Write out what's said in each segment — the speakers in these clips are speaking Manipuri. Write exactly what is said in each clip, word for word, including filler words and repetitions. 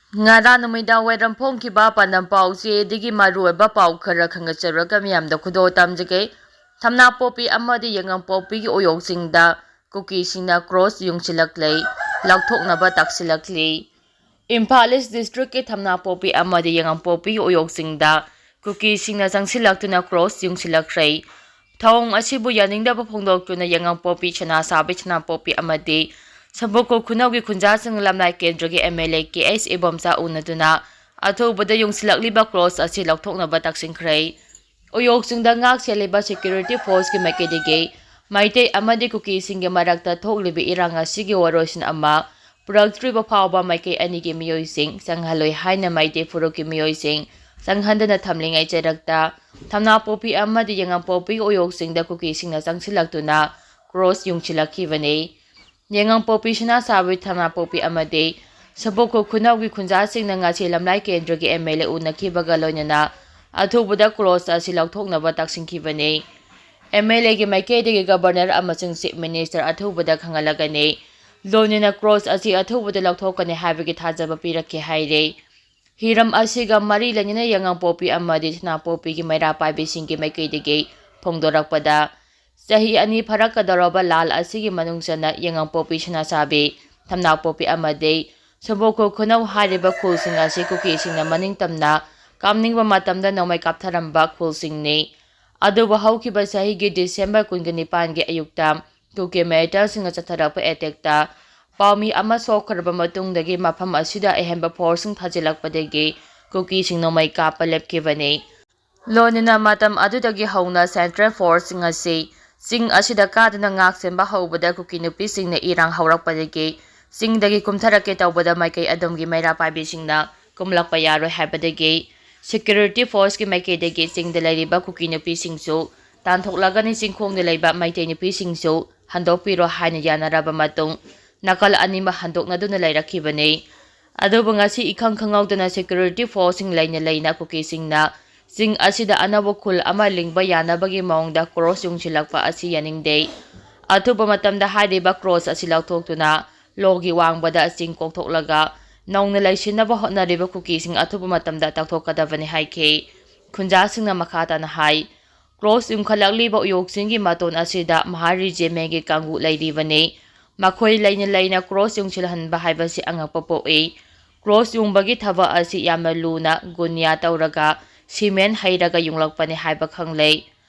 ꯉꯔꯥꯡ ꯅꯨꯃꯤꯗꯥꯡ ꯋꯥꯏꯔꯝ ꯐꯣꯡꯈꯤꯕ ꯄꯥꯟꯗꯝ ꯄꯥꯎ ꯆꯦꯗꯒꯤ ꯃꯔꯨꯑꯣꯏꯕ ꯄꯥꯎ ꯈꯔ ꯈꯪꯒꯠꯆꯔꯒ ꯃꯤꯌꯥꯝꯗ ꯈꯨꯗꯣꯜ ꯇꯝꯖꯒꯦ꯫ ꯊꯝꯅꯥꯄꯣꯛꯄꯤ ꯑꯃꯗꯤ ꯌꯦꯉꯥꯡꯄꯣꯛꯄꯤꯒꯤ ꯎꯌꯣꯛꯁꯤꯡꯗ ꯀꯨꯀꯤꯁꯤꯡꯅ ꯀ꯭ꯔꯣꯁ ꯌꯨꯡꯁꯤꯜꯂꯛꯂꯦ, ꯂꯧꯊꯣꯛꯅꯕ ꯇꯛꯁꯤꯜꯂꯛꯂꯤ꯫ ꯏꯝꯐꯥꯜ ꯏꯁ ꯗꯤꯁꯇ꯭ꯔꯤꯛꯀꯤ ꯊꯝꯅꯥꯄꯣꯛꯄꯤ ꯑꯃꯗꯤ ꯌꯦꯉꯥꯡꯄꯣꯛꯄꯤꯒꯤ ꯎꯌꯣꯛꯁꯤꯡꯗ ꯀꯨꯀꯤꯁꯤꯡꯅ ꯆꯪꯁꯤꯜꯂꯛꯇꯨꯅ ꯀ꯭ꯔꯣꯁ ꯌꯨꯡꯁꯤꯜꯂꯛꯈ꯭ꯔꯦ꯫ ꯊꯧꯑꯣꯡ ꯑꯁꯤꯕꯨ ꯌꯥꯅꯤꯡꯗꯕ ꯐꯣꯡꯗꯣꯛꯇꯨꯅ ꯌꯦꯉꯥꯡꯄꯣꯛꯄꯤ ꯁꯅꯥꯁꯥꯕꯤ ꯊꯝꯅꯥꯄꯣꯛꯄꯤ ꯑꯃꯗꯤ ꯁꯝꯕꯣꯛꯈꯣꯛ ꯈꯨꯅꯧꯒꯤ ꯈꯨꯟꯖꯥꯁꯤꯡ ꯂꯝꯂꯥꯏ ꯀꯦꯟꯗ꯭ꯔꯒꯤ M L A K H Ibomcha ꯎꯅꯗꯨꯅ ꯑꯊꯨꯕꯗ ꯌꯨꯡꯁꯤꯜꯂꯛꯂꯤꯕ ꯀ꯭ꯔꯣꯁ ꯑꯁꯤ ꯂꯧꯊꯣꯛꯅꯕ ꯇꯛꯁꯤꯟꯈ꯭ꯔꯦ꯫ ꯎꯌꯣꯛꯁꯤꯡꯗ ꯉꯥꯛ ꯁꯦꯜꯂꯤꯕ ꯁꯦꯀ꯭ꯌꯨꯔꯤꯇꯤ ꯐꯣꯔꯁꯀꯤ ꯃꯥꯏꯀꯩꯗꯒꯤ ꯃꯩꯇꯩ ꯑꯃꯗꯤ ꯀꯨꯀꯤꯁꯤꯡꯒꯤ ꯃꯔꯛꯇ ꯊꯣꯛꯂꯤꯕ ꯏꯔꯥꯡ ꯑꯁꯤꯒꯤ ꯋꯥꯔꯣꯏꯁꯤꯟ ꯑꯃ ꯄꯨꯔꯛꯇ꯭ꯔꯤꯕ ꯐꯥꯎꯕ ꯃꯥꯏꯀꯩ ꯑꯅꯤꯒꯤ ꯃꯤꯑꯣꯏꯁꯤꯡ ꯆꯪꯍꯜꯂꯣꯏ ꯍꯥꯏꯅ ꯃꯩꯇꯩ ꯐꯨꯔꯨꯞꯀꯤ ꯃꯤꯑꯣꯏꯁꯤꯡ ꯆꯪꯍꯟꯗꯅ ꯊꯝꯂꯤꯉꯩ ꯆꯩꯔꯛꯇ ꯊꯝꯅꯥꯄꯣꯛꯄꯤ ꯑꯃꯗꯤ ꯌꯦꯉꯥꯡꯄꯣꯛꯄꯤ ꯎꯌꯣꯛꯁꯤꯡꯗ ꯀꯨꯀꯤꯁꯤꯡꯅ ꯆꯪꯁꯤꯜꯂꯛꯇꯨꯅ ꯀ꯭ꯔꯣꯁ ꯌꯨꯡꯁꯤꯜꯂꯛꯈꯤꯕꯅꯤ꯫ ꯌꯦꯉꯥꯡꯄꯣꯛꯄꯤ ꯁꯅꯥꯁꯥꯕꯤ ꯊꯝꯅꯥꯄꯣꯛꯄꯤ ꯑꯃꯗꯤ ꯁꯝꯕꯣꯛꯈꯣꯛ ꯈꯨꯅꯧꯒꯤ ꯈꯨꯟꯖꯥꯁꯤꯡꯅ ꯉꯁꯤ ꯂꯝꯂꯥꯏ ꯀꯦꯟꯗ꯭ꯔꯒꯤ ꯑꯦꯝ ꯑꯦꯜ ꯑꯦ ꯎꯅꯈꯤꯕꯒ ꯂꯣꯏꯅꯅ ꯑꯊꯨꯕꯗ ꯀ꯭ꯔꯣꯁ ꯑꯁꯤ ꯂꯧꯊꯣꯛꯅꯕ ꯇꯛꯁꯤꯟꯈꯤꯕꯅꯤ꯫ ꯑꯦꯝ ꯑꯦꯜ ꯑꯦꯒꯤ ꯃꯥꯏꯀꯩꯗꯒꯤ ꯒꯕꯔꯅꯔ ꯑꯃꯁꯨꯡ ꯆꯤꯐ ꯃꯤꯅꯤꯁꯇꯔ ꯑꯊꯨꯕꯗ ꯈꯪꯍꯜꯂꯒꯅꯤ꯫ ꯂꯣꯏꯅꯅ ꯀ꯭ꯔꯣꯁ ꯑꯁꯤ ꯑꯊꯨꯕꯗ ꯂꯧꯊꯣꯛꯀꯅꯤ ꯍꯥꯏꯕꯒꯤ ꯊꯥꯖꯕ ꯄꯤꯔꯛꯈꯤ ꯍꯥꯏꯔꯤ꯫ ꯍꯤꯔꯝ ꯑꯁꯤꯒ ꯃꯔꯤ ꯂꯩꯅꯅ ꯌꯦꯉꯥꯡꯄꯣꯛꯄꯤ ꯑꯃꯗꯤ ꯁꯅꯥꯄꯣꯛꯄꯤꯒꯤ ꯃꯩꯔꯥ ꯄꯥꯏꯕꯤꯁꯤꯡꯒꯤ ꯃꯥꯏꯀꯩꯗꯒꯤ ꯐꯣꯡꯗꯣꯔꯛꯄꯗ, ꯆꯍꯤ ꯑꯅꯤ ꯐꯥꯔꯛꯀꯗꯧꯔꯕ ꯂꯥꯜ ꯑꯁꯤꯒꯤ ꯃꯅꯨꯡ ꯆꯟꯅ ꯌꯦꯉꯥꯡꯄꯣꯛꯄꯤ ꯁꯅꯥꯁꯥꯕꯤ, ꯊꯝꯅꯥꯄꯣꯛꯄꯤ ꯑꯃꯗꯤ ꯁꯝꯕꯣꯛꯈꯣꯛ ꯈꯨꯅꯧ ꯍꯥꯏꯔꯤꯕ ꯈꯨꯜꯁꯤꯡ ꯑꯁꯤ ꯀꯨꯀꯤꯁꯤꯡꯅ ꯃꯅꯤꯡ ꯇꯝꯅ ꯀꯥꯞꯅꯤꯡꯕ ꯃꯇꯝꯗ ꯅꯣꯡꯃꯩ ꯀꯥꯞꯊꯔꯝꯕ ꯈꯨꯜꯁꯤꯡꯅꯤ꯫ ꯑꯗꯨꯕꯨ ꯍꯧꯈꯤꯕ ꯆꯍꯤꯒꯤ ꯗꯤꯁꯦꯝꯕꯔ ꯀꯨꯟꯒ ꯅꯤꯄꯥꯟꯒꯤ ꯑꯌꯨꯛꯇ ꯀꯨꯀꯤ ꯃꯤꯂꯤꯇꯦꯟꯠꯁꯤꯡꯅ ꯆꯠꯊꯔꯛꯄ ꯑꯦꯇꯦꯛꯇ ꯄꯥꯎꯃꯤ ꯑꯃ ꯁꯣꯛꯈ꯭ꯔꯕ ꯃꯇꯨꯡꯗꯒꯤ ꯃꯐꯝ ꯑꯁꯤꯗ ꯑꯍꯦꯟꯕ ꯐꯣꯔꯁꯁꯤꯡ ꯊꯥꯖꯤꯜꯂꯛꯄꯗꯒꯤ ꯀꯨꯀꯤꯁꯤꯡ ꯅꯣꯡꯃꯩ ꯀꯥꯞꯄ ꯂꯦꯞꯈꯤꯕꯅꯤ꯫ ꯂꯣꯏꯅꯅ ꯃꯇꯝ ꯑꯗꯨꯗꯒꯤ ꯍꯧꯅ ꯁꯦꯟꯇ꯭ꯔꯦꯜ ꯐꯣꯔꯁꯁꯤꯡ ꯑꯁꯤ ꯆꯤꯡ ꯑꯁꯤꯗ ꯀꯥꯗꯨꯅ ꯉꯥꯛ ꯁꯦꯟꯕ ꯍꯧꯕꯗ ꯀꯨꯀꯤ ꯅꯨꯄꯤꯁꯤꯡꯅ ꯏꯔꯥꯡ ꯍꯧꯔꯛꯄꯗꯒꯤ ꯆꯤꯡꯗꯒꯤ ꯀꯨꯝꯊꯔꯛꯀꯦ ꯇꯧꯕꯗ ꯃꯥꯏꯀꯩ ꯑꯗꯨꯝꯒꯤ ꯃꯩꯔꯥ ꯄꯥꯏꯕꯤꯁꯤꯡꯅ ꯀꯨꯝꯂꯛꯄ ꯌꯥꯔꯣꯏ ꯍꯥꯏꯕꯗꯒꯤ ꯁꯦꯀ꯭ꯌꯨꯔꯤꯇꯤ ꯐꯣꯔꯁꯀꯤ ꯃꯥꯏꯀꯩꯗꯒꯤ ꯆꯤꯡꯗ ꯂꯩꯔꯤꯕ ꯀꯨꯀꯤ ꯅꯨꯄꯤꯁꯤꯡꯁꯨ ꯇꯥꯟꯊꯣꯛꯂꯒꯅꯤ, ꯆꯤꯡꯈꯣꯡꯗ ꯂꯩꯕ ꯃꯩꯇꯩ ꯅꯨꯄꯤꯁꯤꯡꯁꯨ ꯍꯟꯗꯣꯛꯄꯤꯔꯣ ꯍꯥꯏꯅ ꯌꯥꯅꯔꯕ ꯃꯇꯨꯡ ꯅꯥꯀꯜ ꯑꯅꯤꯃꯛ ꯍꯟꯗꯣꯛꯅꯗꯨꯅ ꯂꯩꯔꯛꯈꯤꯕꯅꯤ꯫ ꯑꯗꯨꯕꯨ ꯉꯁꯤ ꯏꯈꯪ ꯈꯪꯍꯧꯗꯅ ꯁꯦꯀ꯭ꯌꯨꯔꯤꯇꯤ ꯐꯣꯔꯁꯁꯤꯡ ꯂꯩꯅ ꯂꯩꯅ ꯀꯨꯀꯤꯁꯤꯡꯅ ꯆꯤꯡ ꯑꯁꯤꯗ ꯑꯅꯧꯕ ꯈꯨꯜ ꯑꯃ ꯂꯤꯡꯕ ꯌꯥꯅꯕꯒꯤ ꯃꯑꯣꯡꯗ ꯀ꯭ꯔꯣꯁ ꯌꯨꯡꯁꯤꯜꯂꯛꯄ ꯑꯁꯤ ꯌꯥꯅꯤꯡꯗꯦ꯫ ꯑꯊꯨꯕ ꯃꯇꯝꯗ ꯍꯥꯏꯔꯤꯕ ꯀ꯭ꯔꯣꯁ ꯑꯁꯤ ꯂꯧꯊꯣꯛꯇꯨꯅ ꯂꯣꯒꯤ ꯋꯥꯡꯃꯗ ꯆꯤꯡ ꯀꯣꯛꯊꯣꯛꯂꯒ ꯅꯧꯅ ꯂꯩꯁꯤꯟꯅꯕ ꯍꯣꯠꯅꯔꯤꯕ ꯀꯨꯀꯤꯁꯤꯡ ꯑꯊꯨꯕ ꯃꯇꯝꯗ ꯇꯧꯊꯣꯛꯀꯗꯕꯅꯤ ꯍꯥꯏꯈꯤ꯫ ꯈꯨꯟꯖꯥꯁꯤꯡꯅ ꯃꯈꯥ ꯇꯥꯅ ꯍꯥꯏ, ꯀ꯭ꯔꯣꯁ ꯌꯨꯡꯈꯠꯂꯛꯂꯤꯕ ꯎꯌꯣꯛꯁꯤꯡꯒꯤ ꯃꯇꯣꯟ ꯑꯁꯤꯗ ꯃꯍꯥꯔꯤꯖꯦꯃꯦꯒꯤ ꯀꯥꯡꯕꯨ ꯂꯩꯔꯤꯕꯅꯤ꯫ ꯃꯈꯣꯏ ꯂꯩꯅ ꯂꯩꯅ ꯀ꯭ꯔꯣꯁ ꯌꯨꯡꯁꯤꯜꯍꯟꯕ ꯍꯥꯏꯕꯁꯤ ꯑꯉꯛꯄ ꯄꯣꯛꯏ꯫ ꯀ꯭ꯔꯣꯁ ꯌꯨꯡꯕꯒꯤ ꯊꯕꯛ ꯑꯁꯤ ꯌꯥꯝꯅ ꯂꯨꯅ ꯒꯨꯅꯤꯌꯥ ꯇꯧꯔꯒ ꯁꯤꯃꯦꯟ ꯍꯩꯔꯒ ꯌꯨꯡꯂꯛꯄꯅꯤ ꯍꯥꯏꯕ ꯈꯪꯂꯦ꯫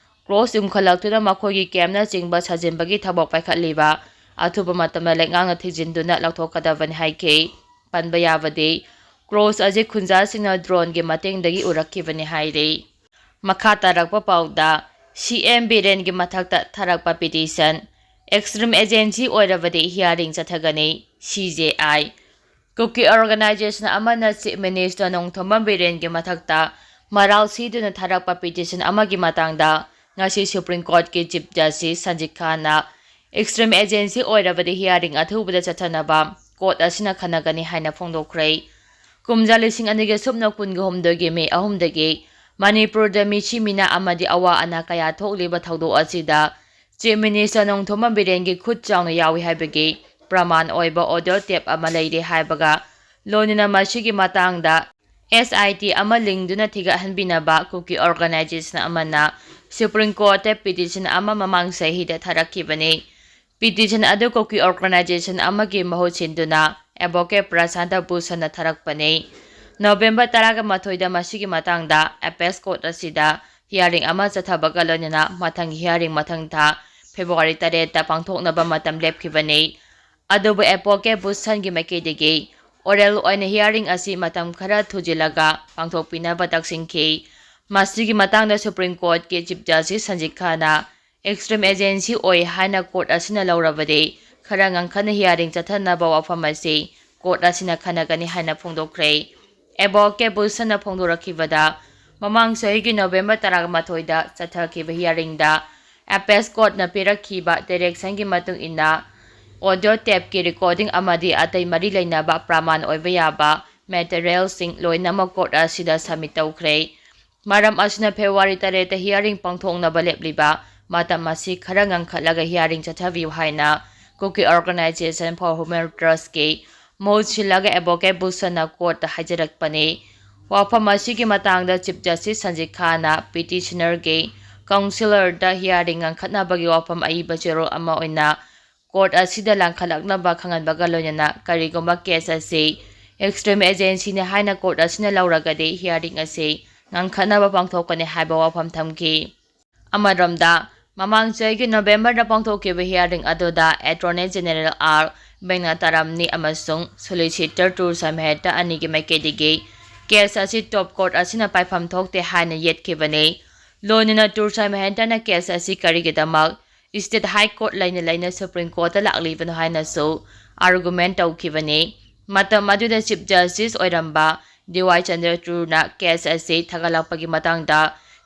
ꯀ꯭ꯔꯣꯁ ꯌꯨꯡꯈꯠꯂꯛꯇꯨꯅ ꯃꯈꯣꯏꯒꯤ ꯀꯦꯝꯅꯆꯤꯡꯕ ꯁꯥꯖꯤꯟꯕꯒꯤ ꯊꯕꯛ ꯄꯥꯏꯈꯠꯂꯤꯕ ꯑꯊꯨꯕ ꯃꯇꯝꯗ ꯂꯩꯉꯥꯛꯅ ꯊꯤꯖꯤꯟꯗꯨꯅ ꯂꯧꯊꯣꯛꯀꯗꯕꯅꯤ ꯍꯥꯏꯈꯤ꯫ ꯄꯟꯕ ꯌꯥꯕꯗꯤ, ꯀ꯭ꯔꯣꯁ ꯑꯁꯤ ꯈꯨꯟꯖꯥꯁꯤꯡꯅ ꯗ꯭ꯔꯣꯟꯒꯤ ꯃꯇꯦꯡꯗꯒꯤ ꯎꯔꯛꯈꯤꯕꯅꯤ ꯍꯥꯏꯔꯤ꯫ ꯃꯈꯥ ꯇꯥꯔꯛꯄ ꯄꯥꯎꯗ, ꯁꯤ ꯑꯦꯝ ꯕꯤꯔꯦꯟꯒꯤ ꯃꯊꯛꯇ ꯊꯥꯔꯛꯄ ꯄꯤꯇꯤꯁꯟ, ꯑꯦꯛꯁꯇ꯭ꯔꯤꯝ ꯑꯦꯖꯦꯟꯁꯤ ꯑꯣꯏꯔꯕꯗꯤ ꯍꯤꯌꯥꯔꯤꯡ ꯆꯠꯊꯒꯅꯤ, C J I. Kuki organisation ꯑꯃꯅ ꯆꯤꯐ ꯃꯤꯅꯤꯁꯇꯔ ꯅꯣꯡꯊꯣꯝꯕꯝ ꯕꯤꯔꯦꯟꯒꯤ ꯃꯊꯛꯇ ꯃꯔꯥꯜ ꯁꯤꯗꯨꯅ ꯊꯥꯔꯛꯄ ꯄꯤꯇꯤꯁꯟ ꯑꯃꯒꯤ ꯃꯇꯥꯡꯗ ꯉꯁꯤ ꯁꯨꯄ꯭ꯔꯤꯝ ꯀꯣꯔꯠꯀꯤ chief justice Sanjit Khanna extreme agency ꯑꯣꯏꯔꯕꯗꯤ ꯍꯤꯌꯥꯔꯤꯡ ꯑꯊꯨꯕꯗ ꯆꯠꯊꯅꯕ ꯀꯣꯔꯠ ꯑꯁꯤꯅ ꯈꯟꯅꯒꯅꯤ ꯍꯥꯏꯅ ꯐꯣꯡꯗꯣꯛꯈ꯭ꯔꯦ꯫ ꯀꯨꯝꯖꯥ ꯂꯤꯁꯤꯡ ꯑꯅꯤꯒ ꯁꯨꯞꯅ ꯀꯨꯟꯒ ꯍꯨꯝꯗꯣꯏꯒꯤ ꯃꯦ ꯑꯍꯨꯝꯗꯒꯤ ꯃꯅꯤꯄꯨꯔꯗ ꯃꯤꯁꯤ ꯃꯤꯅꯥ ꯑꯃꯗꯤ ꯑꯋꯥ ꯑꯅꯥ ꯀꯌꯥ ꯊꯣꯛꯂꯤꯕ ꯊꯧꯗꯣꯛ ꯑꯁꯤꯗ ꯆꯤꯐ ꯃꯤꯅꯤꯁꯇꯔ ꯅꯣꯡꯊꯣꯝꯕꯝ ꯕꯤꯔꯦꯟꯒꯤ ꯈꯨꯠ ꯆꯥꯎꯅ ꯌꯥꯎꯏ ꯍꯥꯏꯕꯒꯤ ꯄ꯭ꯔꯃꯥꯟ ꯑꯣꯏꯕ ꯑꯣꯗꯤꯑꯣ ꯇꯦꯞ ꯑꯃ ꯂꯩꯔꯦ ꯍꯥꯏꯕꯒ ꯂꯣꯏꯅꯅ ꯃꯁꯤꯒꯤ ꯃꯇꯥꯡꯗ ꯑꯦꯁ ꯑꯥꯏ ꯇꯤ ꯑꯃ ꯂꯤꯡꯗꯨꯅ ꯊꯤꯒꯠꯍꯟꯕꯤꯅꯕ ꯀꯨꯀꯤ ꯑꯣꯔꯒꯅꯥꯏꯖꯦꯁꯟ ꯑꯃꯅ ꯁꯨꯄ꯭ꯔꯤꯝ ꯀꯣꯔꯠꯇ ꯄꯤꯇꯤꯁꯟ ꯑꯃ ꯃꯃꯥꯡ ꯆꯍꯤꯗ ꯊꯥꯔꯛꯈꯤꯕꯅꯤ꯫ ꯄꯤꯇꯤꯁꯟ ꯑꯗꯨ ꯀꯨꯀꯤ ꯑꯣꯔꯒꯅꯥꯏꯖꯦꯁꯟ ꯑꯃꯒꯤ ꯃꯍꯨꯠ ꯁꯤꯟꯗꯨꯅ ꯑꯦꯗꯚꯣꯀꯦꯠ ꯄ꯭ꯔꯁꯥꯟꯇ ꯚꯨꯁꯟꯅ ꯊꯥꯔꯛꯄꯅꯤ꯫ ꯅꯣꯕꯦꯝꯕꯔ ꯇꯔꯥꯒ ꯃꯥꯊꯣꯏꯗ ꯃꯁꯤꯒꯤ ꯃꯇꯥꯡꯗ ꯑꯦꯄꯦꯛꯁ ꯀꯣꯔꯠ ꯑꯁꯤꯗ ꯍꯤꯌꯥꯔꯤꯡ ꯑꯃ ꯆꯠꯊꯕꯒ ꯂꯣꯏꯅꯅ ꯃꯊꯪꯒꯤ ꯍꯤꯌꯥꯔꯤꯡ ꯃꯊꯪ ꯊꯥ ꯐꯦꯕ꯭ꯔꯨꯋꯥꯔꯤ ꯇꯔꯦꯠꯇ ꯄꯥꯡꯊꯣꯛꯅꯕ ꯃꯇꯝ ꯂꯦꯞꯈꯤꯕꯅꯤ꯫ ꯑꯗꯨꯕꯨ ꯑꯦꯗꯚꯣꯀꯦꯠ ꯚꯨꯁꯟꯒꯤ ꯃꯥꯏꯀꯩꯗꯒꯤ ꯑꯣꯔꯦꯜ ꯑꯣꯏꯅ ꯍꯤꯌꯥꯔꯤꯡ ꯑꯁꯤ ꯃꯇꯝ ꯈꯔ ꯊꯨꯖꯤꯜꯂꯒ ꯄꯥꯡꯊꯣꯛꯄꯤꯅꯕ ꯇꯛꯁꯤꯟꯈꯤ꯫ ꯃꯁꯤꯒꯤ ꯃꯇꯥꯡꯗ ꯁꯨꯄ꯭ꯔꯤꯝ ꯀꯣꯔꯠꯀꯤ chief justice Sanjit Khanna extreme agency ꯑꯣꯏ ꯍꯥꯏꯅ ꯀꯣꯔꯠ ꯑꯁꯤꯅ ꯂꯧꯔꯕꯗꯤ ꯈꯔ ꯉꯟꯈꯠꯅ ꯍꯤꯌꯥꯔꯤꯡ ꯆꯠꯊꯅꯕ ꯋꯥꯐꯝ ꯑꯁꯤ ꯀꯣꯔꯠ ꯑꯁꯤꯅ ꯈꯟꯅꯒꯅꯤ ꯍꯥꯏꯅ ꯐꯣꯡꯗꯣꯛꯈ꯭ꯔꯦ꯫ ꯑꯦꯗꯚꯣꯀꯦꯠ ꯚꯨꯁꯟꯅ ꯐꯣꯡꯗꯣꯔꯛꯈꯤꯕꯗ, ꯃꯃꯥꯡ ꯆꯍꯤꯒꯤ ꯅꯣꯕꯦꯝꯕꯔ ꯇꯔꯥꯃꯥꯊꯣꯏꯗ ꯆꯠꯊꯈꯤꯕ ꯍꯤꯌꯥꯔꯤꯡꯗ ꯑꯦꯄꯦꯛꯁ ꯀꯣꯔꯠꯅ ꯄꯤꯔꯛꯈꯤꯕ ꯗꯥꯏꯔꯦꯛꯁꯟꯒꯤ ꯃꯇꯨꯡ ꯏꯟꯅ ꯑꯣꯗꯤꯑꯣ ꯇꯦꯞꯀꯤ ꯔꯦꯀꯣꯔꯗꯤꯡ ꯑꯃꯗꯤ ꯑꯇꯩ ꯃꯔꯤ ꯂꯩꯅꯕ ꯄ꯭ꯔꯃꯥꯟ ꯑꯣꯏꯕ ꯌꯥꯕ ꯃꯦꯇꯔꯤꯌꯦꯜꯁꯤꯡ ꯂꯣꯏꯅꯃꯛ ꯀꯣꯔꯠ ꯑꯁꯤꯗ ꯁꯕꯃꯤꯠ ꯇꯧꯈ꯭ꯔꯦ꯫ ꯃꯔꯝ ꯑꯁꯤꯅ ꯐꯦꯕ꯭ꯔꯨꯋꯥꯔꯤ ꯇꯔꯦꯠꯇ ꯍꯤꯌꯥꯔꯤꯡ ꯄꯥꯡꯊꯣꯛꯅꯕ ꯂꯦꯞꯂꯤꯕ ꯃꯇꯝ ꯑꯁꯤ ꯈꯔ ꯉꯟꯈꯠꯂꯒ ꯍꯤꯌꯥꯔꯤꯡ ꯆꯠꯊꯕꯤꯌꯨ ꯍꯥꯏꯅ ꯀꯨꯀꯤ ꯑꯣꯔꯒꯅꯥꯏꯖꯦꯁꯟ ꯐꯣꯔ ꯍ꯭ꯌꯨꯃꯦꯟ ꯔꯥꯏꯠꯁꯀꯤ ꯃꯍꯨꯠ ꯁꯤꯜꯂꯒ ꯑꯦꯗꯚꯣꯀꯦꯠ ꯚꯨꯁꯟꯅ ꯀꯣꯔꯠꯇ ꯍꯥꯏꯖꯔꯛꯄꯅꯤ꯫ ꯋꯥꯐꯝ ꯑꯁꯤꯒꯤ ꯃꯇꯥꯡꯗ ꯆꯤꯐ ꯖꯁꯇꯤꯁ ꯁꯟꯖꯤꯠ ꯈꯥꯟꯅ ꯄꯤꯇꯤꯁꯅꯔꯒꯤ ꯀꯥꯎꯟꯁꯤꯂꯔꯗ ꯍꯤꯌꯥꯔꯤꯡ ꯉꯟꯈꯠꯅꯕꯒꯤ ꯋꯥꯐꯝ ꯑꯏꯕ ꯆꯦꯔꯣꯜ ꯑꯃ ꯑꯣꯏꯅ ꯀꯣꯔꯠ ꯑꯁꯤꯗ ꯂꯥꯡꯈꯠꯂꯛꯅꯕ ꯈꯪꯍꯟꯕꯒ ꯂꯣꯏꯅꯅ ꯀꯔꯤꯒꯨꯝꯕ ꯀꯦꯁ ꯑꯁꯤ ꯑꯦꯛꯁꯇ꯭ꯔꯤꯝ ꯑꯦꯖꯦꯟꯁꯤꯅꯤ ꯍꯥꯏꯅ ꯀꯣꯔꯠ ꯑꯁꯤꯅ ꯂꯧꯔꯒꯗꯤ ꯍꯤꯌꯥꯔꯤꯡ ꯑꯁꯤ ꯉꯟꯈꯠꯅꯕ ꯄꯥꯡꯊꯣꯛꯀꯅꯤ ꯍꯥꯏꯕ ꯋꯥꯐꯝ ꯊꯝꯈꯤ꯫ ꯑꯃꯔꯣꯝꯗ, ꯃꯃꯥꯡ ꯆꯍꯤꯒꯤ ꯅꯣꯕꯦꯝꯕꯔꯗ ꯄꯥꯡꯊꯣꯛꯈꯤꯕ ꯍꯤꯌꯥꯔꯤꯡ ꯑꯗꯨꯗ ꯑꯦꯇꯣꯔꯅꯤ ꯖꯦꯅꯦꯔꯦꯜ ꯑꯥꯔ ꯕꯦꯡꯅꯥ ꯇꯥꯔꯥꯝꯅꯤ ꯑꯃꯁꯨꯡ ꯁꯣꯂꯤꯁꯤꯇꯔ ꯇꯨꯔꯁꯥ ꯃꯦꯍꯇꯥ ꯑꯅꯤꯒꯤ ꯃꯥꯏꯀꯩꯗꯒꯤ ꯀꯦꯁ ꯑꯁꯤ ꯇꯣꯞ ꯀꯣꯔꯠ ꯑꯁꯤꯅ ꯄꯥꯏꯐꯝ ꯊꯣꯛꯇꯦ ꯍꯥꯏꯅ ꯌꯦꯠꯈꯤꯕꯅꯤ꯫ ꯂꯣꯏꯅꯅ ꯇꯨꯔꯁꯥ ꯃꯦꯍꯇꯥꯅ ꯀꯦꯁ ꯑꯁꯤ ꯀꯔꯤꯒꯤꯗꯃꯛ ꯁ꯭ꯇꯦꯠ ꯍꯥꯏ ꯀꯣꯔꯠ ꯂꯩꯅ ꯂꯩꯅ ꯁꯨꯄ꯭ꯔꯤꯝ ꯀꯣꯔꯠꯇ ꯂꯥꯛꯂꯤꯕꯅꯣ ꯍꯥꯏꯅꯁꯨ ꯑꯥꯔꯒꯨꯃꯦꯟ ꯇꯧꯈꯤꯕꯅꯤ꯫ ꯃꯇꯝ ꯑꯗꯨꯗ ꯆꯤꯐ ꯖꯁꯇꯤꯁ ꯑꯣꯏꯔꯝꯕ ꯗꯤ ꯋꯥꯏ ꯆꯟꯗ꯭ꯔꯆꯨꯗꯅ ꯀꯦꯁ ꯑꯁꯤ ꯊꯥꯒꯠꯂꯛꯄꯒꯤ ꯃꯇꯥꯡꯗ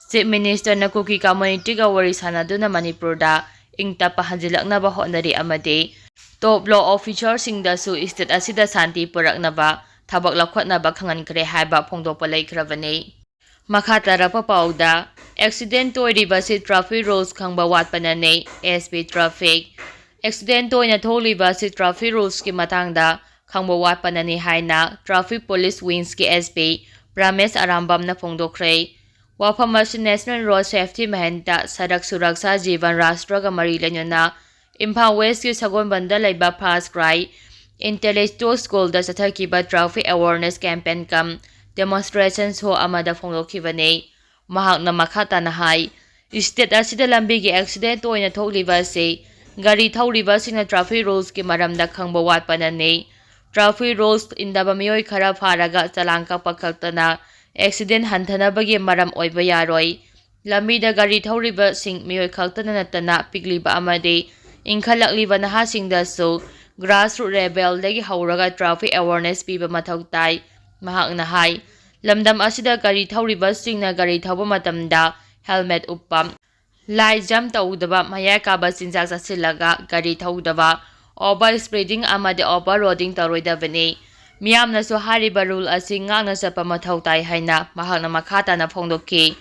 ꯆꯤꯐ ꯃꯤꯅꯤꯁꯇꯔꯅ ꯀꯨꯀꯤ ꯀꯝꯃ꯭ꯌꯨꯅꯤꯇꯤꯒ ꯋꯥꯔꯤ ꯁꯥꯟꯅꯗꯨꯅ ꯃꯅꯤꯄꯨꯔꯗ ꯏꯪ ꯇꯞꯄ ꯍꯟꯖꯤꯜꯂꯛꯅꯕ ꯍꯣꯠꯅꯔꯤ ꯑꯃꯗꯤ ꯇꯣꯞ ꯂꯣ ꯑꯣꯐꯤꯁꯔꯁꯤꯡꯗꯁꯨ ꯁ꯭ꯇꯦꯠ ꯑꯁꯤꯗ ꯁꯥꯟꯇꯤ ꯄꯨꯔꯛꯅꯕ ꯊꯕꯛ ꯂꯧꯈꯠꯅꯕ ꯈꯪꯍꯟꯈ꯭ꯔꯦ ꯍꯥꯏꯕ ꯐꯣꯡꯗꯣꯛꯄ ꯂꯩꯈ꯭ꯔꯕꯅꯤ꯫ ꯃꯈꯥ ꯇꯥꯔꯛꯄ ꯄꯥꯎꯗ, ꯑꯦꯛꯁꯤꯗꯦꯟ ꯇꯣꯏꯔꯤꯕꯁꯤ ꯇ꯭ꯔꯥꯐꯤꯛ ꯔꯨꯜꯁ ꯈꯪꯕ ꯋꯥꯠꯄꯅꯅꯤ, ꯑꯦꯁ ꯄꯤ ꯇ꯭ꯔꯥꯐꯤꯛ꯫ ꯑꯦꯛꯁꯤꯗꯦꯟ ꯇꯣꯏꯅ ꯊꯣꯛꯂꯤꯕ ꯑꯁꯤ ꯇ꯭ꯔꯥꯐꯤꯛ ꯔꯨꯜꯁꯀꯤ ꯃꯇꯥꯡꯗ ꯈꯪꯕ ꯋꯥꯠꯄꯅꯅꯤ ꯍꯥꯏꯅ ꯇ꯭ꯔꯥꯐꯤꯛ ꯄꯨꯂꯤꯁ ꯋꯤꯡꯁꯀꯤ ꯑꯦꯁ ꯄꯤ ꯄ꯭ꯔꯥꯃꯦꯁ ꯑꯔꯥꯝꯕꯝꯅ ꯐꯣꯡꯗꯣꯛꯈ꯭ꯔꯦ꯫ ꯋꯥꯐꯝ ꯑꯁꯤ ꯅꯦꯁꯅꯦꯜ ꯔꯣꯗ ꯁꯦꯐꯇꯤ ꯃꯍꯟꯇ ꯁꯔꯛ ꯁꯨꯔꯛꯁꯥ ꯖꯤꯕꯟ ꯔꯥꯁꯇ꯭ꯔꯒ ꯃꯔꯤ ꯂꯩꯅꯅ ꯏꯝꯐꯥꯜ ꯋꯦꯁꯀꯤ ꯁꯒꯣꯜꯕꯟꯗ ꯂꯩꯕ ꯐꯥꯔꯁ ꯀ꯭ꯔꯥꯏ ꯏꯟꯇꯦꯂꯦꯛꯆꯨꯋꯦꯜ ꯁ꯭ꯀꯨꯜꯗ ꯆꯠꯊꯈꯤꯕ ꯇ꯭ꯔꯥꯐꯤꯛ ꯑꯦꯋꯥꯔꯅꯦꯁ ꯀꯦꯝꯄꯦꯟ ꯀꯝ ꯗꯦꯃꯣꯟꯁꯇ꯭ꯔꯦꯁꯟ ꯁꯣ ꯑꯃꯗ ꯐꯣꯡꯗꯣꯛꯈꯤꯕꯅꯤ꯫ ꯃꯍꯥꯛꯅ ꯃꯈꯥ ꯇꯥꯅ ꯍꯥꯏ, ꯁ꯭ꯇꯦꯠ ꯑꯁꯤꯗ ꯂꯝꯕꯤꯒꯤ ꯑꯦꯛꯁꯤꯗꯦꯟ ꯇꯣꯏꯅ ꯊꯣꯛꯂꯤꯕ ꯑꯁꯤ ꯒꯥꯔꯤ ꯊꯧꯔꯤꯕꯁꯤꯡꯅ ꯇ꯭ꯔꯥꯐꯤꯛ ꯔꯨꯜꯁꯀꯤ ꯃꯔꯝꯗ ꯈꯪꯕ ꯋꯥꯠꯄꯅꯅꯤ꯫ ꯇ꯭ꯔꯥꯐꯤꯛ ꯔꯨꯜꯁ ꯏꯟꯗꯕ ꯃꯤꯑꯣꯏ ꯈꯔ ꯐꯥꯔꯒ ꯆꯂꯥꯟ ꯀꯛꯄ ꯈꯛꯇꯅ ꯑꯦꯛꯁꯤꯗꯦꯟ ꯍꯟꯊꯅꯕꯒꯤ ꯃꯔꯝ ꯑꯣꯏꯕ ꯌꯥꯔꯣꯏ꯫ ꯂꯝꯕꯤꯗ ꯒꯥꯔꯤ ꯊꯧꯔꯤꯕꯁꯤꯡ ꯃꯤꯑꯣꯏ ꯈꯛꯇꯅ ꯅꯠꯇꯅ ꯄꯤꯛꯂꯤꯕ ꯑꯃꯗꯤ ꯏꯟꯈꯠꯂꯛꯂꯤꯕ ꯅꯍꯥꯁꯤꯡꯗꯁꯨ ꯒ꯭ꯔꯥꯁꯔꯨꯠ ꯂꯦꯚꯦꯜꯗꯒꯤ ꯍꯧꯔꯒ ꯇ꯭ꯔꯥꯐꯤꯛ ꯑꯦꯋꯥꯔꯅꯦꯁ ꯄꯤꯕ ꯃꯊꯧ ꯇꯥꯏ꯫ ꯃꯍꯥꯛꯅ ꯍꯥꯏ, ꯂꯝꯗꯝ ꯑꯁꯤꯗ ꯒꯥꯔꯤ ꯊꯧꯔꯤꯕꯁꯤꯡꯅ ꯒꯥꯔꯤ ꯊꯧꯕ ꯃꯇꯝꯗ ꯍꯦꯜꯃꯦꯠ ꯎꯞꯄ, ꯂꯥꯏ ꯖꯝꯞ ꯇꯧꯗꯕ, ꯃꯌꯥꯏ ꯀꯥꯕ ꯆꯤꯟꯖꯥꯛ ꯆꯥꯁꯤꯜꯂꯒ ꯒꯥꯔꯤ ꯊꯧꯗꯕ, ꯑꯣꯚꯔ ꯁ꯭ꯄꯤꯗꯤꯡ ꯑꯃꯗꯤ ꯑꯣꯚꯔ ꯂꯣꯗꯤꯡ ꯇꯧꯔꯣꯏꯗꯕꯅꯤ꯫ ꯃꯤꯌꯥꯝꯅꯁꯨ ꯍꯥꯏꯔꯤꯕ ꯔꯨꯜ ꯑꯁꯤ ꯉꯥꯛꯅ ꯆꯠꯄ ꯃꯊꯧ ꯇꯥꯏ ꯍꯥꯏꯅ ꯃꯍꯥꯛꯅ ꯃꯈꯥ ꯇꯥꯅ ꯐꯣꯡꯗꯣꯛꯈꯤ꯫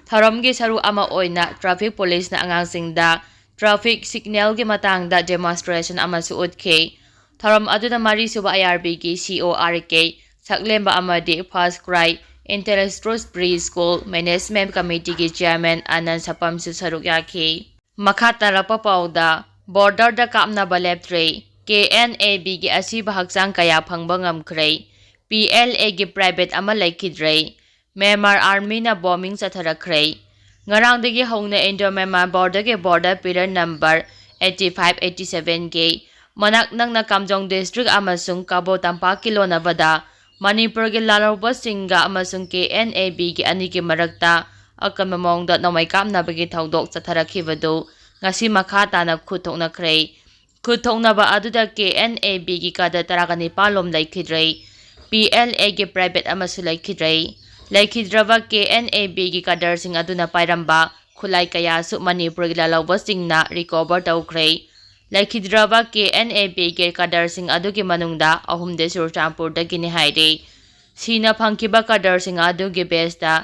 ꯊꯧꯔꯝꯒꯤ ꯁꯔꯨꯛ ꯑꯃ ꯑꯣꯏꯅ ꯇ꯭ꯔꯥꯐꯤꯛ ꯄꯨꯂꯤꯁꯅ ꯑꯉꯥꯡꯁꯤꯡꯗ ꯇ꯭ꯔꯥꯐꯤꯛ ꯁꯤꯒꯅꯦꯜꯒꯤ ꯃꯇꯥꯡꯗ ꯗꯦꯃꯣꯟꯁꯇ꯭ꯔꯦꯁꯟ ꯑꯃꯁꯨ ꯎꯠꯈꯤ꯫ ꯊꯧꯔꯝ ꯑꯗꯨꯗ ꯃꯔꯤꯁꯨꯕ ꯑꯥꯏ ꯑꯥꯔ ꯕꯤꯒꯤ ꯁꯤ ꯑꯣ ꯑꯥꯔ ꯀꯦ ꯁꯛꯂꯦꯝꯕ ꯑꯃꯗꯤ First Cry Intellectual Preschool Management Committeeꯒꯤ Chairman ꯑꯅꯟ ꯁꯄꯝꯁꯨ ꯁꯔꯨꯛ ꯌꯥꯈꯤ꯫ ꯃꯈꯥ ꯇꯥꯔꯛꯄ ꯄꯥꯎꯗ, borderꯗ ꯀꯥꯞꯅꯕ ꯂꯦꯞꯇ꯭ꯔꯦ, ꯀꯦ ꯑꯦꯟ ꯑꯦ ꯕꯤꯒꯤ ꯑꯁꯤꯕ ꯍꯛꯆꯥꯡ ꯀꯌꯥ ꯐꯪꯕ ꯉꯝꯈ꯭ꯔꯦ, ꯄꯤ ꯑꯦꯜ ꯑꯦꯒꯤ private ꯑꯃ ꯂꯩꯈꯤꯗ꯭ꯔꯦ, ꯃ꯭ꯌꯥꯟꯃꯥꯔ ꯑꯥꯔꯃꯤꯅ ꯕꯣꯝꯕꯤꯡ ꯆꯠꯊꯔꯛꯈ꯭ꯔꯦ꯫ ꯉꯔꯥꯡꯗꯒꯤ ꯍꯧꯅ Indo Myanmar borderꯒꯤ border pillar number eighty five eighty sevenꯒꯤ ꯃꯅꯥꯛ ꯅꯛꯅ ꯀꯥꯝꯖꯣꯡ district ꯑꯃꯁꯨꯡ ꯀꯕꯣ ꯇꯝꯄꯥꯛꯀꯤ ꯂꯣꯟꯅꯕꯗ ꯃꯅꯤꯄꯨꯔꯒꯤ ꯂꯥꯜꯍꯧꯕꯁꯤꯡꯒ ꯑꯃꯁꯨꯡ ꯀꯦ ꯑꯦꯟ ꯑꯦ ꯕꯤꯒꯤ ꯑꯅꯤꯒꯤ ꯃꯔꯛꯇ ꯑꯀꯟꯕ ꯃꯑꯣꯡꯗ ꯅꯣꯡꯃꯩ ꯀꯥꯞꯅꯕꯒꯤ ꯊꯧꯗꯣꯛ ꯆꯠꯊꯔꯛꯈꯤꯕꯗꯨ ꯉꯁꯤ ꯃꯈꯥ ꯇꯥꯅ ꯈꯨꯠ ꯊꯣꯛꯅꯈ꯭ꯔꯦ꯫ ꯈꯨꯠ ꯊꯣꯛꯅꯕ ꯑꯗꯨꯗ ꯀꯦ ꯑꯦꯟ ꯑꯦ ꯕꯤꯒꯤ cadre ꯇꯔꯥꯒ ꯅꯤꯄꯥꯜ ꯂꯣꯝ ꯂꯩꯈꯤꯗ꯭ꯔꯦ꯫ ꯄꯤ ꯑꯦꯜ ꯑꯦꯒꯤ private ꯑꯃꯁꯨ ꯂꯩꯈꯤꯗ꯭ꯔꯦ꯫ ꯂꯩꯈꯤꯗ꯭ꯔꯕ ꯀꯦ ꯑꯦꯟ ꯑꯦ ꯕꯤꯒꯤ cadreꯁꯤꯡ ꯑꯗꯨꯅ ꯄꯥꯏꯔꯝꯕ ꯈꯨꯠꯂꯥꯏ ꯀꯌꯥꯁꯨ ꯃꯅꯤꯄꯨꯔꯒꯤ ꯂꯥꯜꯍꯧꯕꯁꯤꯡꯅ recover ꯇꯧꯈ꯭ꯔꯦ꯫ ꯂꯩꯈꯤꯗ꯭ꯔꯕ ꯀꯦ ꯑꯦꯟ ꯑꯦ ꯕꯤꯒꯤ cadreꯁꯤꯡ ꯑꯗꯨꯒꯤ ꯃꯅꯨꯡꯗ ꯑꯍꯨꯝꯗꯤ ꯆꯨꯔꯆꯥꯟꯄꯨꯔꯗꯒꯤꯅꯤ ꯍꯥꯏꯔꯤ꯫ ꯁꯤꯅ ꯐꯪꯈꯤꯕ cadreꯁꯤꯡ ꯑꯗꯨꯒꯤ baseꯇ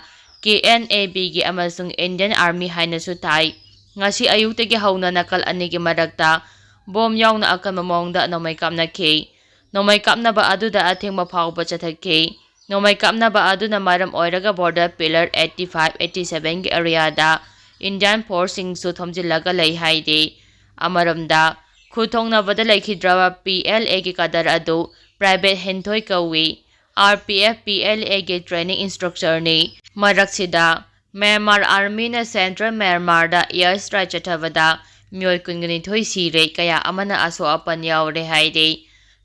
ꯀꯦ ꯑꯦꯟ ꯑꯦ ꯕꯤꯒꯤ ꯑꯃꯁꯨꯡ Indian Army ꯍꯥꯏꯅꯁꯨ ꯊꯥꯏ꯫ ꯉꯁꯤ ꯑꯌꯨꯛꯇꯒꯤ ꯍꯧꯅ ꯅꯥꯀꯜ ꯑꯅꯤꯒꯤ ꯃꯔꯛꯇ ꯕꯣꯝ ꯌꯥꯎꯅ ꯑꯀꯟꯕ ꯃꯑꯣꯡꯗ ꯅꯣꯡꯃꯩ ꯀꯥꯞꯅꯈꯤ꯫ ꯅꯣꯡꯃꯩ ꯀꯥꯞꯅꯕ ꯑꯗꯨꯗ ꯑꯊꯤꯡꯕ ꯐꯥꯎꯕ ꯆꯠꯊꯈꯤ꯫ ꯅꯣꯡꯃꯩ ꯀꯥꯞꯅꯕ ꯑꯗꯨꯅ ꯃꯔꯝ ꯑꯣꯏꯔꯒ border pillar eighty five eighty sevenꯒꯤ areaꯗ Indian forceꯁꯤꯡꯁꯨ ꯊꯣꯝꯖꯤꯜꯂꯒ ꯂꯩ ꯍꯥꯏꯔꯤ꯫ ꯑꯃꯔꯣꯝꯗ, ꯈꯨꯠ ꯊꯣꯛꯅꯕꯗ ꯂꯩꯈꯤꯗ꯭ꯔꯕ ꯄꯤ ꯑꯦꯜ ꯑꯦꯒꯤ cadre ꯑꯗꯨ Private ꯍꯦꯟꯊꯣꯏ ꯀꯧꯏ꯫ R P F P L ꯑꯦꯒꯤ training instructorꯅꯤ꯫ ꯃꯔꯛꯁꯤꯗ, ꯃ꯭ꯌꯥꯟꯃꯥꯔ ꯑꯥꯔꯃꯤꯅ central ꯃ꯭ꯌꯥꯟꯃꯥꯔꯗ air strike ꯆꯠꯊꯕꯗ ꯃꯤꯑꯣꯏ ꯀꯨꯟꯒ ꯅꯤꯊꯣꯏ ꯁꯤꯔꯦ, ꯀꯌꯥ ꯑꯃꯅ ꯑꯁꯣꯛ ꯑꯄꯟ ꯌꯥꯎꯔꯦ ꯍꯥꯏꯔꯤ꯫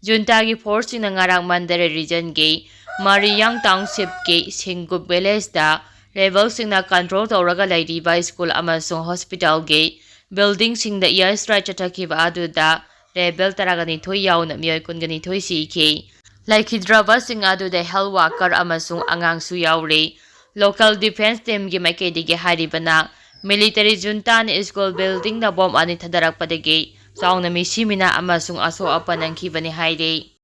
ꯖꯨꯟꯇꯥꯒꯤ forceꯁꯤꯡꯅ ꯉꯔꯥꯡ ꯃꯟꯗꯔꯦ regionꯒꯤ ꯃꯔꯤꯌꯥꯡ townshipꯀꯤ ꯁꯤꯡꯒꯨꯞ villageꯇ rebelꯁꯤꯡꯅ control ꯇꯧꯔꯒ ꯂꯩꯔꯤꯕ school ꯑꯃꯁꯨꯡ hospitalꯒꯤ buildingꯁꯤꯡꯗ air strike ꯆꯠꯊꯈꯤꯕ ꯑꯗꯨꯗ rebel ꯇꯔꯥꯒ ꯅꯤꯊꯣꯏ ꯌꯥꯎꯅ ꯃꯤꯑꯣꯏ ꯀꯨꯟꯒ ꯅꯤꯊꯣꯏ ꯁꯤꯈꯤ꯫ ꯂꯩꯈꯤꯗ꯭ꯔꯕꯁꯤꯡ ꯑꯗꯨꯗ health worker ꯑꯃꯁꯨꯡ ꯑꯉꯥꯡꯁꯨ ꯌꯥꯎꯔꯤ꯫ Local defence teamꯒꯤ ꯃꯥꯏꯀꯩꯗꯒꯤ ꯍꯥꯏꯔꯤꯕꯅ, military juntaꯅ school buildingꯗ ꯕꯣꯝ ꯑꯅꯤ ꯊꯥꯗꯔꯛꯄꯗꯒꯤ ꯆꯥꯎꯅ ꯃꯤꯁꯤ ꯃꯤꯅꯥ ꯑꯃꯁꯨꯡ ꯑꯁꯣꯛ ꯑꯄꯟ ꯅꯪꯈꯤꯕꯅꯤ ꯍꯥꯏꯔꯤ꯫